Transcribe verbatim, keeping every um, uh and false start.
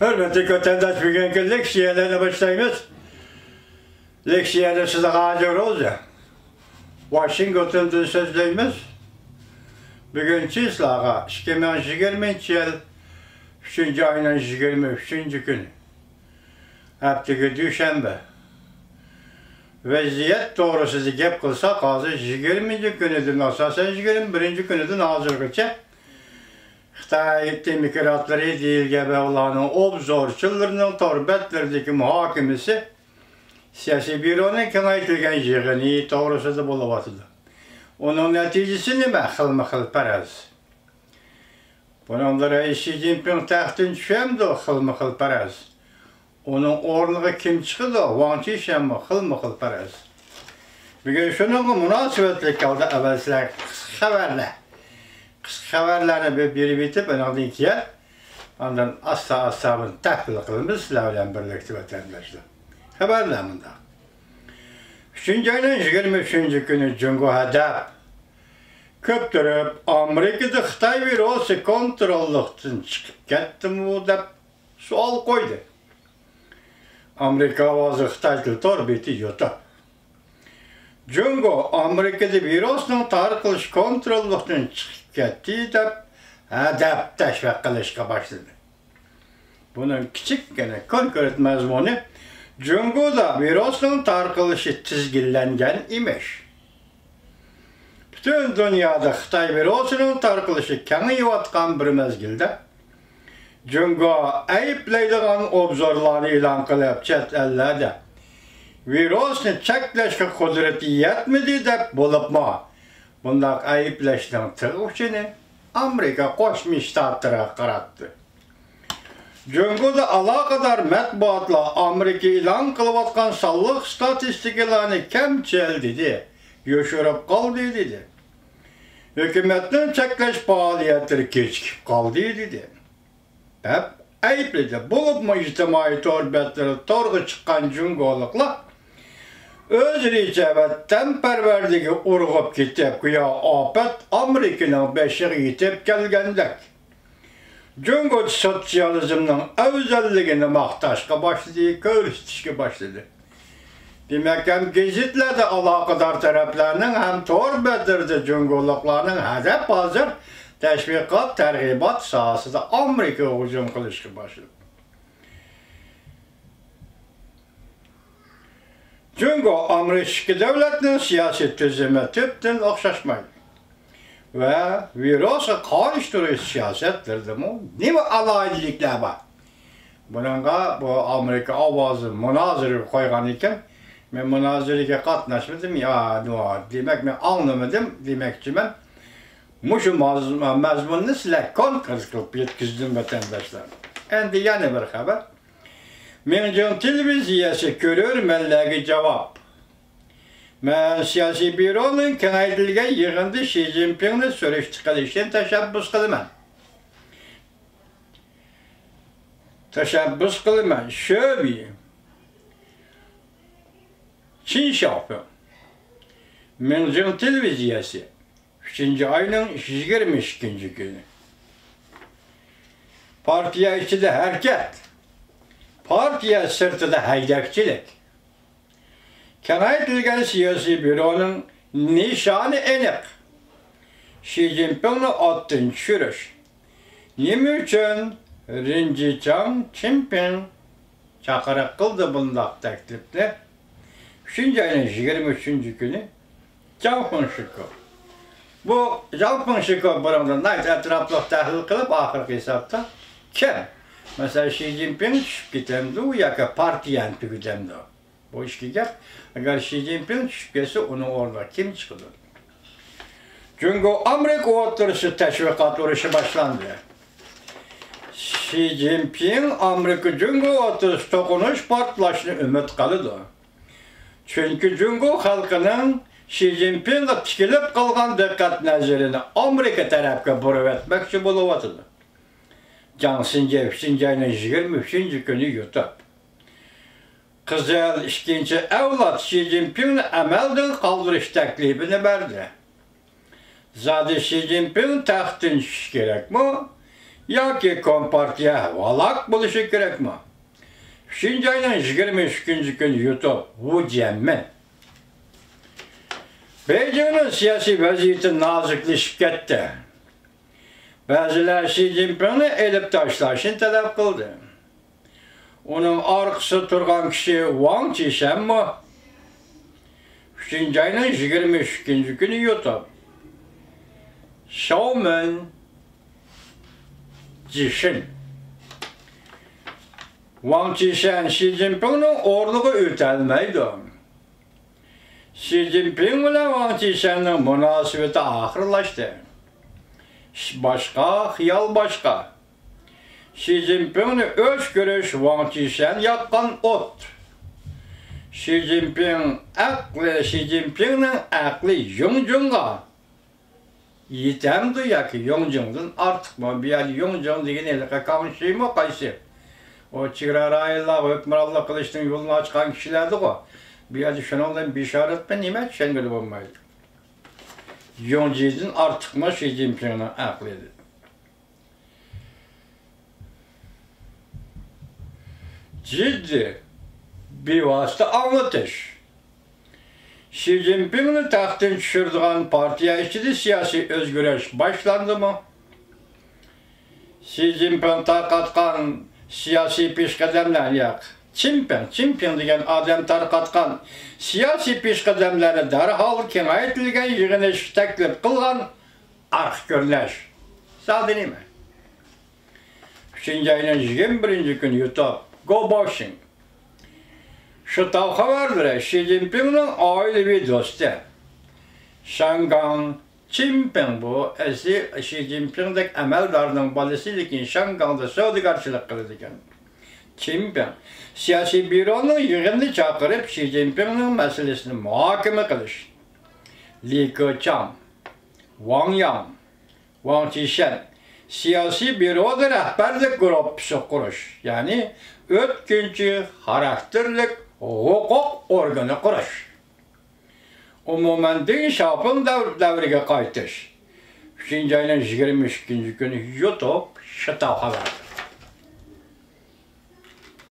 ھۆرمەتلىك ۋەتەنداش، بۈگۈنكى لېكسىيەلەرنى باشلايمىز. لېكسىيەنى سىزگە ھاجى روزا، ۋاشىنگتوندىن سۆزلەيمىز. بۈگۈن چىسلاغا ئىككى مىڭ يىگىرمىنچى يىل ئۈچىنچى ئاينىڭ يىگىرمە ئۈچىنچى كۈنى، ھەپتىگە دۈشەنبە. ۋەزىيەت توغرىسىدا گەپ قىلساق، ھازىر يىگىرمىنچى كۈنىدىن، ئاساسەن يىگىرمە بىرىنچى كۈنىدىن ھازىرغىچە خىتاي دېموكراتلىرى دېيىلگەن ۋە ئۇلارنىڭ ئوبزورچىلىرىنىڭ تور بەتلىرىدىكى مۇھاكىمىسى سىياسىي بيۇرونىڭ كېڭەيتىلگەن يىغىنى توغرىسىدا بولۇۋاتىدۇ. ئۇنىڭ نەتىجىسى نېمە؟ خىلمۇ خىل پەرەز. بۇنىڭدا رەئىس شى جىنپىڭ تەختتىن چۈشەمدۇ؟ خىلمۇ خىل پەرەز. ئۇنىڭ ئورنىغا كىم چىقىدۇ؟ ۋاڭ چىشەنمۇ خىلمۇ خىل پەرەز. بۈگۈن شۇنىڭغا مۇناسىۋەتلىك ھالدا ئەۋۋەل سىلەرگە قىسقا خەۋەرلەر، قىسقا خەۋەرلەرنى بىر بېرىپ ئۆتۈپ، ئۇنىڭدىن كېيىن ئاندىن ئاستا-ئاستا بۇنى تەھلىل قىلىمىز سىلەر بىلەن بىرلىكتە، ۋەتەنداشلار. خەۋەرلەر مۇنداق. ئۈچىنچى ئاينىڭ يىگىرمە ئۈچىنچى كۈنى جۇڭگو ھەدەپ كۆپتۈرۈپ، ئامېرىكىدا خىتاي ۋىرۇسى كونتروللۇقتىن چىقىپ كەتتىمۇ دەپ سوئال قويدى. ئامېرىكا ئاۋازى خىتاي تىل تور بېتى يۇتۇپ، جۇڭگو ئامېرىكىدا ۋىرۇسنىڭ تارقىلىشى كونتروللۇقتىن چىقىپ كەتتى دەپ ھەدەپ تەشۋىق قىلىشقا باشلىدى. بۇنىڭ كىچىككىنە كونكرېت مەزمۇنى، جۇڭگودا ۋىرۇسنىڭ تارقىلىشى تىزگىنلەنگەن ئىمىش. پۈتۈن دۇنيادا خىتاي ۋىرۇسىنىڭ تارقىلىشى كېڭىيىۋاتقان بىر مەزگىلدە، جۇڭگو ئەيىبلەيدىغان ئوبزورلارنى ئېلان قىلىپ، چەت ئەللەردە ۋىرۇسنى چەكلەشكە قۇدرىتى يەتمىدى دەپ، بولۇپمۇ بۇنداق ئەيىبلەشنىڭ تىغ ئۇچىنى ئامېرىكا قوشما شتاتلىرىغا قاراتتى. جۇڭگودا ئالاقىدار مەتبۇئاتلار ئامېرىكا ئېلان قىلىۋاتقان سانلىق ستاتىستىكىلارنى كەمچىل دېدى، يوشۇرۇپ قالدى دېدى. ھۆكۈمەتنىڭ چەكلەش پائالىيەتلىرى كېچىكىپ قالدى دېدى، دەپ ئەيىبلىدى. بولۇپمۇ ئىجتىمائىي تور بەتلىرى تورغا چىققان جۇڭگولۇقلار ئۆزلىرىچە ۋەتەنپەرۋەرلىكى ئۇرغۇپ كېتىپ، گويا ئاپەت ئامېرىكىنىڭ بېشىغا يېتىپ كەلگەندەك، جۇڭگو سوتسىيالىزمنىڭ ئەۋزەللىكىنى ماختاشقا باشلىدى، كۆرسىتىشكە باشلىدى. دېمەك، ھەم گېزىتلەردە ئالاقىدار تەرەپلەرنىڭ، ھەم تور بەتلىرىدە جۇڭگولۇقلارنىڭ ھەدەپ ھازىر تەشۋىقات، تەرغىبات ساھەسىدە ئامېرىكىغا ھۇجۇم قىلىشقا باشلىدى. جۇڭگو ئامېرىكا ئىككى دۆلەتنىڭ سىياسىي تۈزۈمى تۈپتىن ئوخشاشمايدۇ. ۋە ۋىرۇسقا قارشى تۇرۇش سىياسەتلىرىدىمۇ نېمە ئالاھىدىلىكلەر بار؟ بۇنىڭغا بۇ ئامېرىكا ئاۋازى مۇنازىرىگە قويغان ئىكەن. مەن مۇنازىرىگە قاتناشمىدىم، يا، نېمە، دېمەك، مەن ئاڭلىمىدىم دېمەكچىمەن. مۇشۇ ماز-، مەزمۇننى سىلەر كونكرېت قىلىپ يەتكۈزدۈم، ۋەتەنداشلار. ئەمدى يەنە بىر خەۋەر. مىڭجىڭ تېلېۋىزىيەسى كۆرۈرمەنلەرگە جاۋاب. مەن سىياسىي بيۇرونىڭ كېڭەيتىلگەن يىغىنىدا شى جىنپىڭنى سۈرۈشتە قىلىشنى تەشەببۇس قىلىمەن. تەشەببۇس قىلىمەن. شۆبى. چىن شياۋپىڭ. مىڭجىڭ تېلېۋىزىيەسى. ئۈچىنچى ئاينىڭ يىگىرمە ئىككىنچى كۈنى. پارتىيە ئىچىدە ھەرىكەت، پارتىيە سىرتىدا ھەيدەكچىلىك. كېڭەيتىلگەن سىياسىي بيۇرونىڭ نىشانى ئېنىق. شى جىنپىڭنى ئاتتىن چۈشۈرۈش. نېمە ئۈچۈن رېن جىچاڭ چىنپىڭ چاقىرىق قىلدى بۇنداق تەكلىپنى؟ ئۈچىنچى ئاينىڭ يىگىرمە ئۈچىنچى كۈنى جاڭ فېڭشىكو. بۇ جاڭ فېڭشىكو بۇنىڭدا ناھايىتى ئەتراپلىق تەھلىل قىلىپ، ئاخىرقى ھېسابتا كىم؟ مەسىلەن، شى جىنپىڭ چۈشۈپ كېتەمدۇ ياكى پارتىيەنى تۈگىتەمدۇ؟ بۇ ئىككى گەپ. ئەگەر شى جىنپىڭ چۈشۈپ كەتسە، ئۇنىڭ ئورنىغا كىم چىقىدۇ؟ جۇڭگو ئامېرىكا ئوتتۇرىسىدا تەشۋىقات ئۇرۇشى باشلاندى. شى جىنپىڭ ئامېرىكا جۇڭگو ئوتتۇرىسىدا توقۇنۇش پارتلاشنى ئۈمىد قىلىدۇ. چۈنكى جۇڭگو خەلقىنىڭ شى جىنپىڭغا تىكىلىپ قالغان دىققەت نەزىرىنى ئامېرىكا تەرەپكە بۇرۇۋەتمەكچى بولۇۋاتىدۇ. جاڭ سىنجې ئۈچىنچى ئاينىڭ يىگىرمە ئۈچىنچى كۈنى يۇتۇپ، قىزىل ئىككىنچى ئەۋلاد شى جىنپىڭنى ئەمەلدىن قالدۇرۇش تەكلىپىنى بەردى. زادى شى جىنپىڭ تەختتىن چۈشۈشى كېرەكمۇ؟ ياكى كومپارتىيە ھالاك بولۇشى كېرەكمۇ؟ ئۈچىنچى ئاينىڭ يىگىرمە ئۈچىنچى كۈنى يۇتۇپ، ۋۇ جيەنمىن. بېيجىڭنىڭ سىياسىي ۋەزىيىتى نازۇكلىشىپ كەتتى. بەزىلەر شى جىنپىڭنى ئېلىپ تاشلاشنى تەلەپ قىلدى. ئۇنىڭ ئارقىسىدا تۇرغان كىشى ۋاڭ چىشەنمۇ؟ ئۈچىنچى ئاينىڭ يىگىرمە ئۈچىنچى كۈنى يۇتۇپ، شاۋمىن جىشىن. ۋاڭ چىشەن شى جىنپىڭنىڭ ئورنىغا ئۆتەلمەيدۇ. شى جىنپىڭ بىلەن ۋاڭ چىشەننىڭ مۇناسىۋىتى ئاخىرلاشتى. ئىش باشقا، خىيال باشقا. شى جىنپىڭنى ئۆچ كۆرۈش ۋاڭ چىشەن ياققان ئوت. شى جىنپىڭ ئەقلى، شى جىنپىڭنىڭ ئەقلى يۇڭجۇڭغا يېتەمدۇ ياكى يۇڭجۇڭدىن ئارتۇقمۇ؟ بۇ يەردە يۇڭجۇڭ دېگىنى ھېلىقى كاڭشىمۇ قايسى؟ ئۇ چېگرا رايونلارغا ھۆكۈمرانلىق قىلىشنىڭ يولىنى ئاچقان كىشىلەردىغۇ. بۇ يەردە شۇنىڭدىن بېشارەتمۇ نېمە چۈشەنگىلى بولمايدۇ. يۇڭجىدىن ئارتۇقمۇ شى جىنپىڭنىڭ ئەقلى؟ جىددىي، بىۋاسىتە ئاڭلىتىش. شى جىنپىڭنى تەختتىن چۈشۈرىدىغان پارتىيە ئىچىدە سىياسىي ئۆزگىرىش باشلاندىمۇ؟ شى جىنپىڭ تارقاتقان سىياسىي پېشقەدەملەر، ياق، چىنپىڭ، چىنپىڭ دېگەن ئادەم تارقاتقان سىياسىي پېشقەدەملەرنى دەرھال كېڭەيتىلگەن يىغىنىش تەكلىپ قىلغان ئارقا كۆرۈنۈش. زادى نېمە؟ ئۈچىنچى ئاينىڭ يىگىرمە بىرىنچى كۈنى يۇتۇپ، گو باۋشىڭ. شىتاۋ خەۋەرلىرى شى جىنپىڭنىڭ ئائىلىۋى دوستى شاڭگاڭ چىنپىڭ، بۇ ئەسلى شى جىنپىڭدەك ئەمەلدارنىڭ بالىسى، لېكىن شاڭگاڭدا سودىگەرچىلىك قىلىدىكەن. چىنپىڭ سىياسىي بيۇرونىڭ يىغىنىنى چاقىرىپ، شى جىنپىڭنىڭ مەسىلىسىنى مۇھاكىمە قىلىش. لى كېچاڭ، ۋاڭ ياڭ، ۋاڭ چىشەن سىياسىي بيۇرودا رەھبەرلىك گۇرۇپپىسى قۇرۇش، يەنى ئۆتكۈنچى خاراكتېرلىك ھوقۇق ئورگىنى قۇرۇش. ئومۇمەن دېڭ شياۋپىڭ دەۋ-، دەۋرىگە قايتىش. ئۈچىنچى ئاينىڭ يىگىرمە ئىككىنچى كۈنى يۇتۇپ، شىتاۋ خەۋەر.